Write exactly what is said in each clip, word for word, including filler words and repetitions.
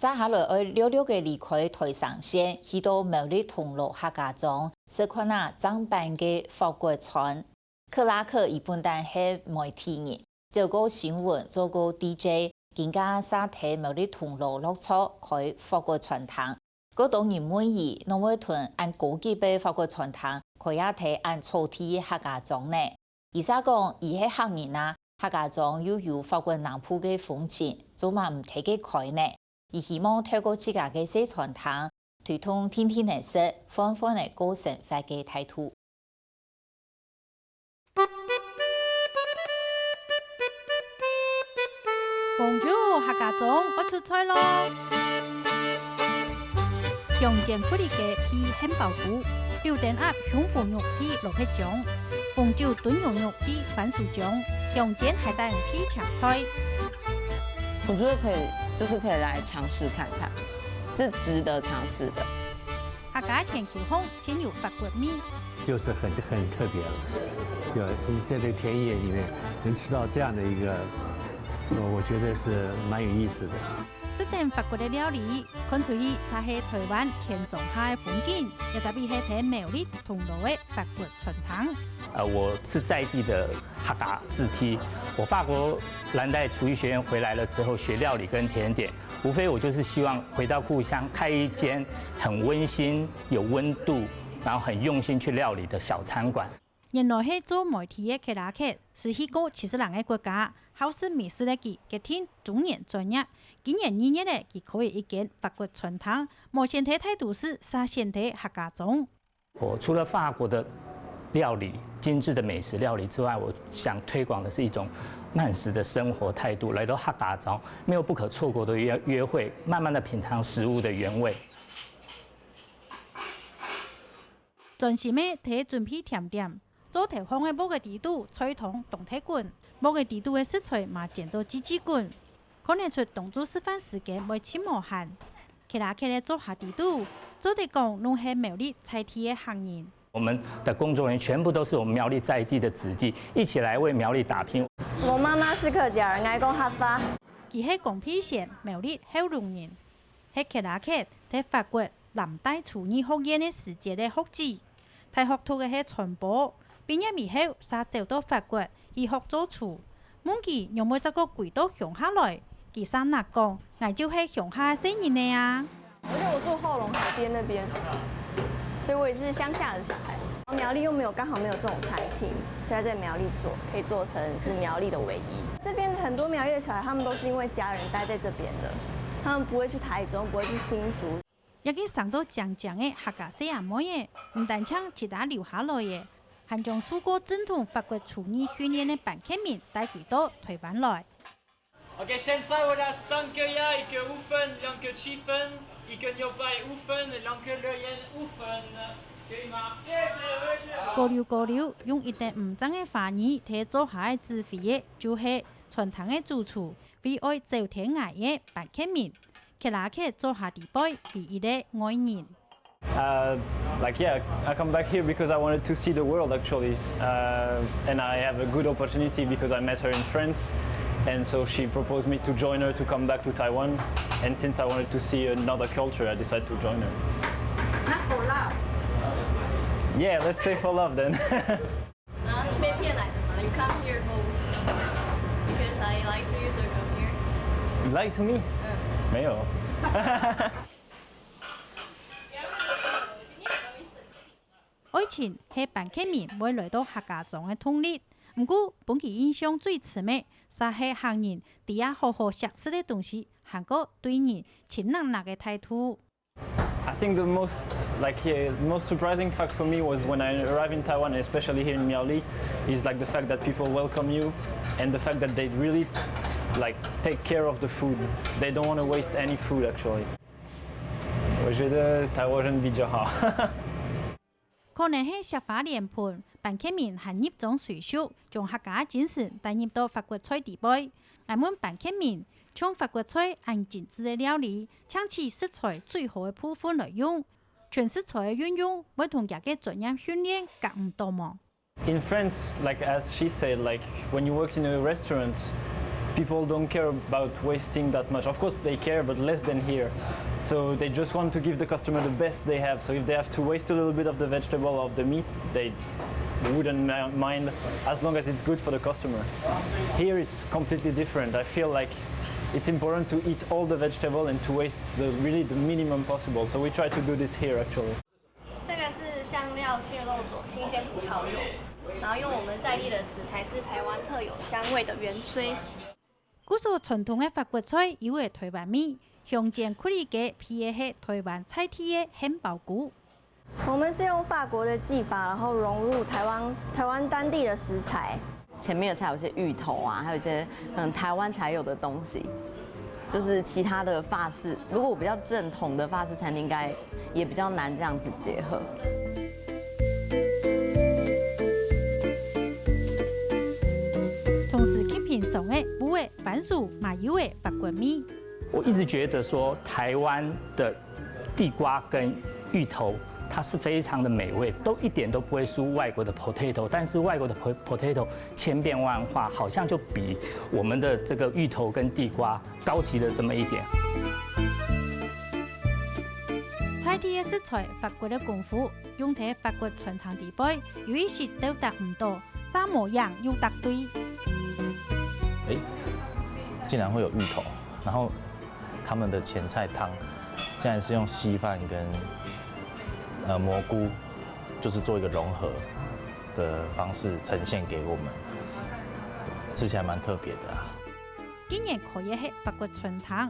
接下來愛略略个離開台城縣，去到苗栗銅鑼客家庄，食看啊正版个法國餐。克拉克佢本旦係媒體人，照過新聞，做過DJ，今下煞在苗栗銅鑼落腳開法國餐廳。過多人問佢，仰會同恁高級个法國餐廳開啊在恁草地个客家庄呢？佢煞講，佢係客人啊，客家庄又有法國南部个風情，做麼毋在該開呢？佢希望透過自家个細餐廳，推動定定仔食，換換仔過生活个態度。 Bonjour，客家庄愛出菜咯！香煎佛里雞配杏鮑菇，柳丁鴨胸脯肉配蘿蔔醬，紅酒燉牛肉配番薯醬，香煎海膽配青菜。我觉得可以，就是可以来尝试看看，是值得尝试的。客家田坵項盡有法國味。就是很，很特别了。就在这个田野里面能吃到这样的一个，呃，我觉得是蛮有意思的。食等法國个料理，看出去煞係台灣田莊下个風景，也特別係在苗栗銅鑼个法國餐廳。呃，我是在地的哈达自梯，我法国蓝带厨艺学院回来了之后学料理跟甜点，无非我就是希望回到故乡开一间很温馨、有温度，然后很用心去料理的小餐馆。 原來係做媒體个克拉克，係去過七十零个國家，好食美食个佢決定中年轉業。今年二月仔，佢開了一間法國餐廳，無選擇大都市，煞選擇客家庄。我除了法国的料理、精致的美食料理之外，我想推广的是一种慢食的生活态度。来到客家庄，没有不可错过的约，约会，慢慢的品尝食物的原味。 專心个在準備甜點，灶頭項个鑊仔底肚菜湯當忒滾，鑊仔底肚个食材嘛煎到吱吱滾，看得出當晝食飯時間會盡無閒。克拉克个灶下底肚，做得講攏係苗栗在地个客人。我们的工作人员全部都是我们苗栗在地的子弟，一起来为苗栗打拼。我妈妈是客家人，我讲客话。佢係江鼻縣苗栗後龍人，係克拉克在法國 藍帶廚藝學院个時節个學姊。大學讀个係傳播，畢業以後煞走到法國去學做廚。問佢仰會再過歸到鄉下來，佢煞搦講：「𠊎就係鄉下个細人仔啊！」而且我住後龍海邊那邊，所以我也是鄉下的小孩。苗栗又没有，刚好没有这种餐厅，所以在这苗栗做，可以做成是苗栗的唯一。这边很多苗栗的小孩，他们都是因为家人待在这边的，他们不会去台中，不会去新竹。 這個生到靚靚个客家細阿妹仔，毋單淨自家留下來个，還將受過正統法國廚藝訓練个班克明帶歸到台灣來。OK，現在我拿三個鴨，一個烏粉，兩個七粉，一個牛排烏粉，兩個榴蓮烏粉，可以嗎？過溜過溜，用一點毋正个華語在灶下个指揮个，就係餐廳个主廚，為愛走天涯个班克明。 克拉克灶下底背唯一个外人。 Uh, like, yeah, I come back here because I wanted to see the world, actually. Uh, and I have a good opportunity because I met her in France. And so she proposed me to join her to come back to Taiwan. And since I wanted to see another culture, I decided to join her. Not for love. Yeah, let's say for love then. 然後你被騙來的嗎？You come here for because I like to you, so you come here. You lied to me? 嗯。沒有。愛情係班克明會來到客家庄个動力，毋過分佢印象最深个，煞係客人在這好好食食个東西，還過對人親搦搦个態度。 I think the most, like, uh, most surprising fact for me was when I arrived in Taiwan, and especially here in Miaoli, is, like, the fact that people welcome you and the fact that they really, like, take care of the food. They don't want to waste any food, actually. 我觉得台湾人比较好。 可能係食花蓮盆，班克明還入莊隨俗，將客家精神帶入到法國菜底背。𠊎問班克明，像法國菜恁精緻个料理，淨取食材最好个部分來用，全食材个運用會同佢个專業訓練合毋著無？ In France, like, as she said, like, when you work in a restaurant, People don't care about wasting that much. Of course, they care, but less than here. So they just want to give the customer the best they have. So if they have to waste a little bit of the vegetable, of the meat, they wouldn't mi- mind, as long as it's good for the customer. Here, it's completely different. I feel like it's important to eat all the vegetable and to waste the really the minimum possible. So we try to do this here, actually. 这个是香料蟹肉佐新鲜葡萄油，然后用我们在地的食材，是台湾特有香味的芫荽。 故所傳統个法國菜有个台灣味，香煎骨里雞配个係台灣在地个杏鮑菇。我们是用法国的技法，然后融入台湾台湾当地的食材。前面的菜有些芋头啊，还有一些可能台湾才有的东西，就是其他的法式，如果我比较正统的法式餐厅，应该也比较难这样子结合。同時，佢平常个有个番薯嘛有个法國味。我一直觉得说，台湾的地瓜跟芋头，它是非常的美味，都一点都不会输外国的 potato。但是外国的 potato 千变万化，好像就比我们的这个芋头跟地瓜高级了这么一点。在地个食材，法國个功夫，用在法国餐厅底背，有一息都达毋到，啥模样又答对。哎，竟然会有芋头，然后他们的前菜汤竟然是用稀饭跟呃蘑菇，就是做一个融合的方式呈现给我们，吃起来蛮特别的啊。今年开个係法國餐廳，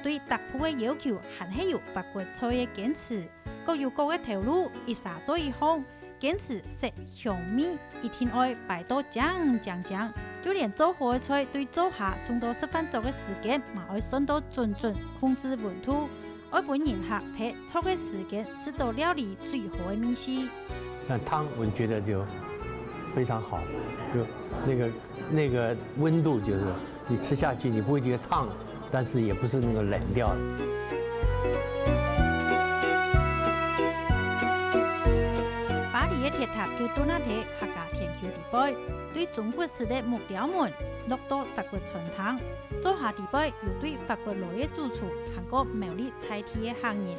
对逐步个要求还係有法国菜个坚持，各有各个头路，一儕做一項，坚持食香味，一定爱摆到靚靚靚。就连做好个菜对灶下送到食饭桌个时间，嘛爱算到准准，控制温度，爱分人客在做个时间食到料理最好个味緒。那汤我觉得就非常好，就那个那个温度就是你吃下去你不会觉得烫，但是也不是那个冷掉的。巴黎个铁塔就蹲落在客家天桥里背，对中国式个木雕门落到法国餐厅，灶下里背有对法国来个主厨，还过苗栗在地个客人。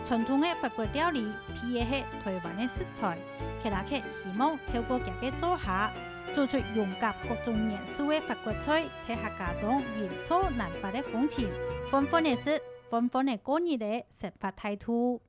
传统个法国料理配个係台湾个食材， 克拉克希望透过佢个灶下，做出融合各种元素个法国菜，在客家庄营造南法个风情，欢欢个食，欢欢个过日个生活态度。